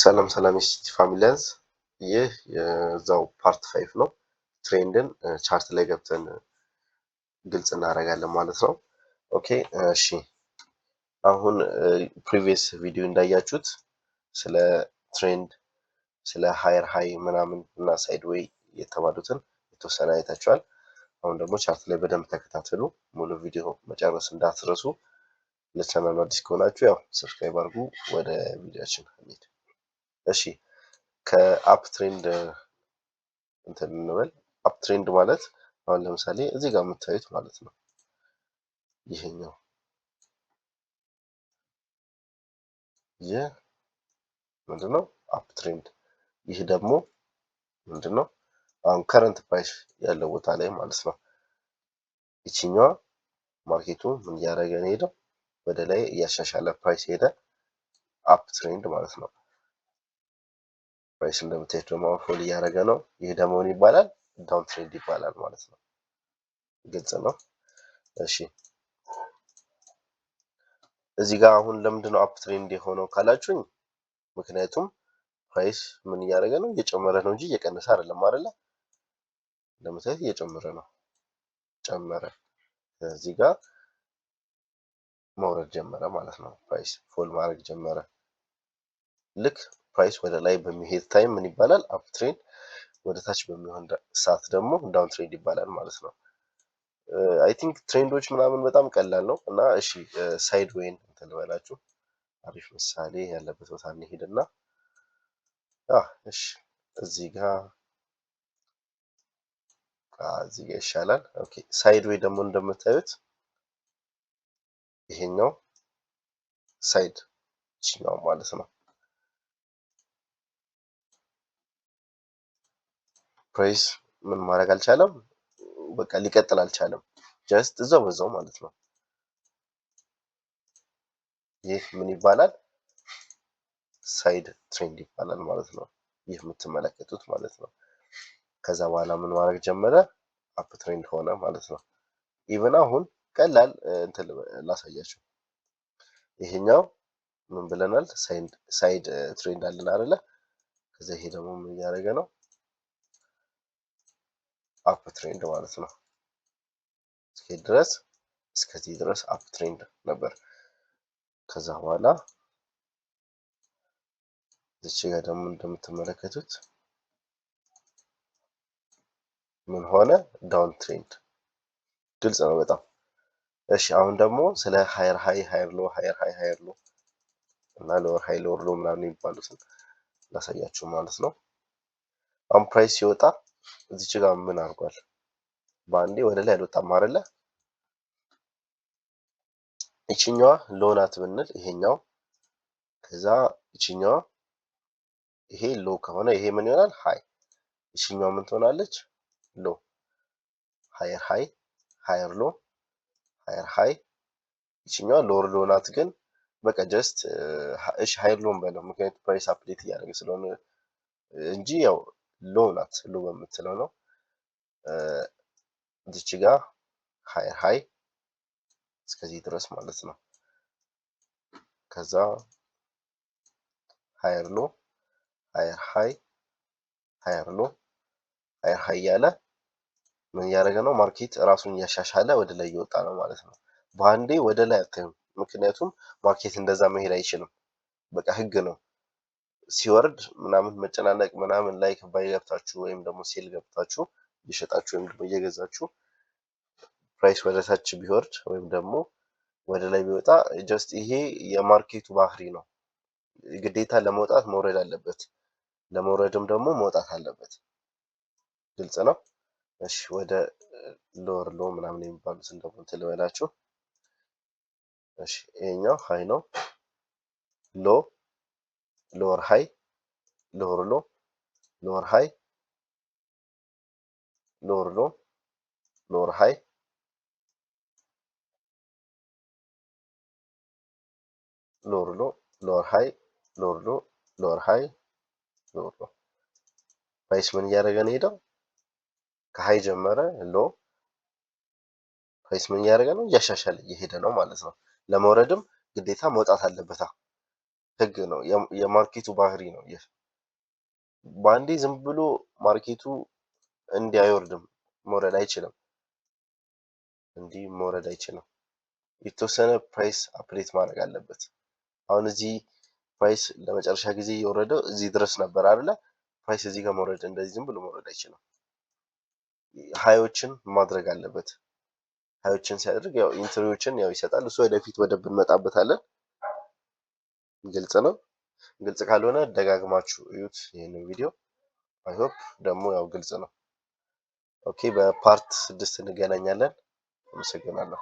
ሰላም ሰላም የሲቲ ፋሚሊያንስ፣ ይህ የዛው part 5 ነው። Trend ን chart ላይ ገብተን ግልጽ እናደርጋለን ማለት ነው። Okay እሺ፣ አሁን previous ቪዲዮ እንዳያችሁት ስለ trend፣ ስለ higher high ምናምን እና sideway የተባሉትን የተወሰነ አይታችኋል። አሁን ደግሞ chart ላይ በደንብ ተከታተሉ። ሙሉ ቪዲዮ መጨረስ እንዳትረሱ። ለቻናሉ አዲስ ከሆናችሁ ያው subscribe አድርጉ። ወደ ቪዲዮችን እንሂድ። እሺ፣ ከ uptrend እንትን እንበል። Uptrend ማለት አሁን ለምሳሌ እዚህ ጋር የምታዩት ማለት ነው። ይሄኛው ይህ ምንድነው? Uptrend። ይህ ደግሞ ምንድነው? አሁን current price ያለው ቦታ ላይ ማለት ነው። ይችኛዋ market ኡ ምን እያደረገ ነው ሄደው? ወደ ላይ እያሻሻለ price ሄደ። Uptrend ማለት ነው። Price እንደምታዩት ደግሞ fall እያደረገ ነው። ይህ ደግሞ ምን ይባላል? Downtrend ይባላል ማለት ነው። ግልጽ ነው። እሺ፣ እዚህ ጋር አሁን ለምንድን ነው uptrend የሆነው ካላችሁኝ፣ ምክንያቱም price ምን እያደረገ ነው? እየጨመረ ነው እንጂ እየቀነሰ አይደለም አይደለ? እንደምታዩት እየጨመረ ነው። ጨመረ። እዚህ ጋር መውረድ ጀመረ ማለት ነው። Price fall ማድረግ ጀመረ። ልክ price ወደ ላይ በሚሄድ time ምን ይባላል? Uptrend። ወደ ታች በሚሆን ሰዓት ደግሞ downtrend ይባላል ማለት ነው። I think trend ኦች ምናምን በጣም ቀላል ነው። እና እሺ፣ sideway ን እንትን ልበላችሁ። አሪፍ ምሳሌ ያለበት ቦታ እንሂድና፣ እሺ፣ እዚህ ጋር ይሻላል። Okay፣ sideway ደግሞ እንደምታዩት ይሄኛው side ይችኛው ማለት ነው። Price ምን ማድረግ አልቻለም፣ በቃ ሊቀጥል አልቻለም። Just እዛው በዛው ማለት ነው። ይህ ምን ይባላል? Side trend ይባላል ማለት ነው። ይህ የምትመለከቱት ማለት ነው። ከዛ በኋላ ምን ማድረግ ጀመረ? Uptrend ሆነ ማለት ነው። Even አሁን ቀላል እንትን ላሳያችሁ። ይሄኛው ምን ብለናል? Side trend አለን አይደለ? ከዛ ይሄ ደግሞ ምን እያደረገ ነው? Uptrend ማለት ነው። እስከ ድረስ እስከዚህ ድረስ uptrend ነበር። ከዛ በኋላ እዚች ጋር ደግሞ እንደምትመለከቱት ምን ሆነ? Downtrend። ግልጽ ነው በጣም። እሺ፣ አሁን ደግሞ ስለ higher high፣ higher low፣ higher high፣ higher low እና lower high፣ lower low ምናምን የሚባሉትን ላሳያችሁ ማለት ነው። አሁን price ሲወጣ እዚች ጋር ምን አድርጓል? በአንዴ ወደ ላይ አልወጣም አይደለ? ይችኛዋ low ናት ብንል ይሄኛው፣ ከዛ ይችኛዋ ይሄ low ከሆነ ይሄ ምን ይሆናል? High። ይችኛዋ ምን ትሆናለች? Low፣ higher high፣ higher low፣ higher high። ይችኛዋ lower low ናት፣ ግን በቃ just እሺ higher low ን በለው፣ ምክንያቱም price update እያደረገ ስለሆነ እንጂ ያው low ናት፣ low በምትለው ነው። እዚች ጋር higher high እስከዚህ ድረስ ማለት ነው። ከዛ higher low፣ higher high፣ higher low፣ higher high እያለ ምን እያደረገ ነው? Market ራሱን እያሻሻለ ወደ ላይ እየወጣ ነው ማለት ነው። በአንዴ ወደ ላይ አታዩም፣ ምክንያቱም market እንደዛ መሄድ አይችልም። በቃ ህግ ነው። ሲወርድ ምናምን መጨናነቅ ምናምን፣ like buy ገብታችሁ ወይም ደግሞ sell ገብታችሁ እየሸጣችሁ ወይም ደግሞ እየገዛችሁ price ወደ ታች ቢወርድ ወይም ደግሞ ወደ ላይ ቢወጣ just ይሄ የ market ኡ ባህሪ ነው። ግዴታ ለመውጣት መውረድ አለበት፣ ለመውረድም ደግሞ መውጣት አለበት። ግልጽ ነው። እሺ፣ ወደ lower low ምናምን የሚባሉትን ደግሞ እንትን ልበላችሁ። እሺ፣ ይሄኛው high ነው። Low፣ lower high፣ lower low፣ lower high፣ lower low፣ lower high፣ lower low፣ lower high፣ lower low፣ lower high፣ lower low። Price ምን እያደረገ ነው ሄደው? ከ high ጀመረ low። Price ምን እያደረገ ነው? እያሻሻለ እየሄደ ነው ማለት ነው። ለመውረድም ግዴታ መውጣት አለበታ። ህግ ነው፣ የ market ኡ ባህሪ ነው። ይህ በአንዴ ዝም ብሎ market ኡ እንዲህ አይወርድም፣ መውረድ አይችልም። እንዲህ መውረድ አይችልም። የተወሰነ price update ማድረግ አለበት። አሁን እዚህ price ለመጨረሻ ጊዜ የወረደው እዚህ ድረስ ነበር አይደለ? Price እዚህ ጋር መውረድ እንደዚህ ዝም ብሎ መውረድ አይችልም። High ኦችን ማድረግ አለበት። High ኦችን ሲያደርግ ያው entry ዎችን ያው ይሰጣል። እሱ ወደፊት ወደብ እንመጣበታለን። ግልጽ ነው። ግልጽ ካልሆነ ደጋግማችሁ እዩት ይህንን ቪዲዮ። I hope ደግሞ ያው ግልጽ ነው። Okay፣ በ part 6 እንገናኛለን። አመሰግናለሁ።